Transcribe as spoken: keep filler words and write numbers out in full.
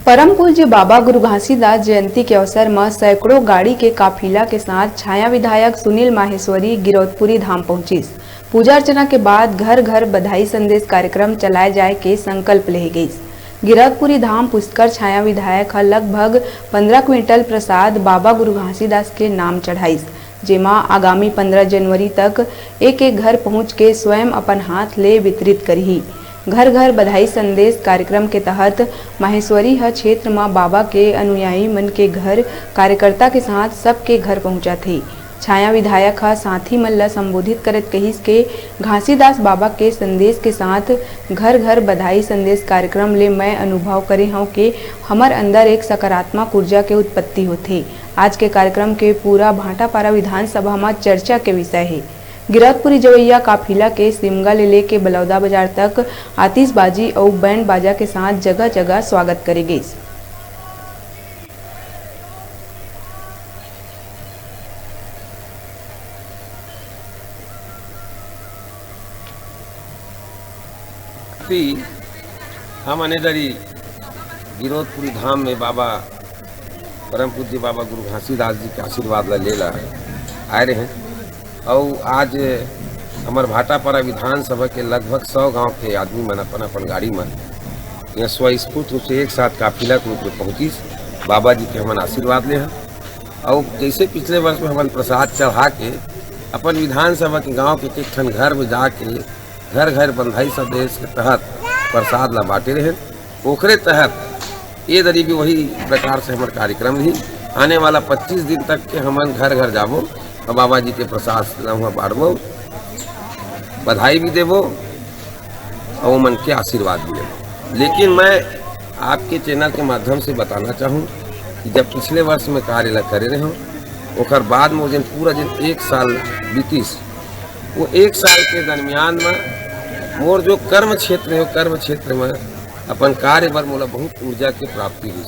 परम पूज्य बाबा गुरु घासीदास जयंती के अवसर म सैकड़ों गाड़ी के काफिला के साथ छाया विधायक सुनील माहेश्वरी गिरौदपुरी धाम पहुंचिस। पूजा अर्चना के बाद घर घर बधाई संदेश कार्यक्रम चलाए जाए के संकल्प लेहे गइस। गिरौदपुरी धाम पुष्कर छाया विधायक ह लगभग पंद्रह क्विंटल प्रसाद बाबा गुरु घासीदास के नाम चढ़ाइस, जेमा आगामी पंद्रह जनवरी तक एक-एक घर पहुंच के स्वयं अपन हाथ ले वितरित करही। घर-घर बधाई संदेश कार्यक्रम के तहत माहेश्वरी ह क्षेत्र म बाबा के अनुयायी मन के घर, कार्यकर्ता के साथ सबके घर पहुंचत हे। छाया विधायक ह साथी मन ल संबोधित करत कहिस के घासीदास बाबा के संदेश के साथ घर-घर बधाई संदेश कार्यक्रम ले मैं अनुभव करे हंव के हमर अंदर एक सकारात्मक ऊर्जा के उत्पत्ति होथे। आज के कार्यक्रम के पूरा भाटापारा विधानसभा म चर्चा के विषय हे। गिरौदपुरी जवैया काफिला के सिमगा ले लेके बलौदा बाजार तक आतिशबाजी अउ बैंड बाजा के साथ जगह-जगह स्वागत करे गइस। हमन ए दरी गिरौदपुरी धाम में बाबा, परम पूज्य बाबा गुरु घासीदास जी के आशीर्वाद ला लेला आए रहेन। अउ आज हमर भाटापारा विधानसभा के लगभग सौ गांव के आदमी मन अपन-अपन गाड़ी म यहाँ स्वस्फूर्त रूप से एक साथ काफिला के रूप में पहुंचिस, बाबा जी के हमन आशीर्वाद लेहन। अउ जैसे पिछले वर्ष में हमन प्रसाद चढ़ा के अपन विधानसभा के गांव के एक ठन घर में जाके घर घर बंधाई संदेश के तहत प्रसाद ला बांटे रहेन, ओकरे तहत ये दरी भी वही प्रकार से हमर कार्यक्रम रही। आने वाला पच्चीस दिन तक के हमन घर घर जाबो और बाबा जी के प्रसाद ला वहाँ बांटबो, बधाई भी देबो और ओमन के आशीर्वाद भी लेबो। लेकिन मैं आपके चैनल के माध्यम से बताना चाहूँ कि जब पिछले वर्ष में कार्य ला करे रहे हूँ, ओकर बाद में वो जन पूरा जन एक साल बीतीस, वो एक साल के दरमियान में मोर जो कर्म क्षेत्र है, वो कर्म क्षेत्र में अपन कार्य बर मोला बहुत ऊर्जा के प्राप्ति हुई।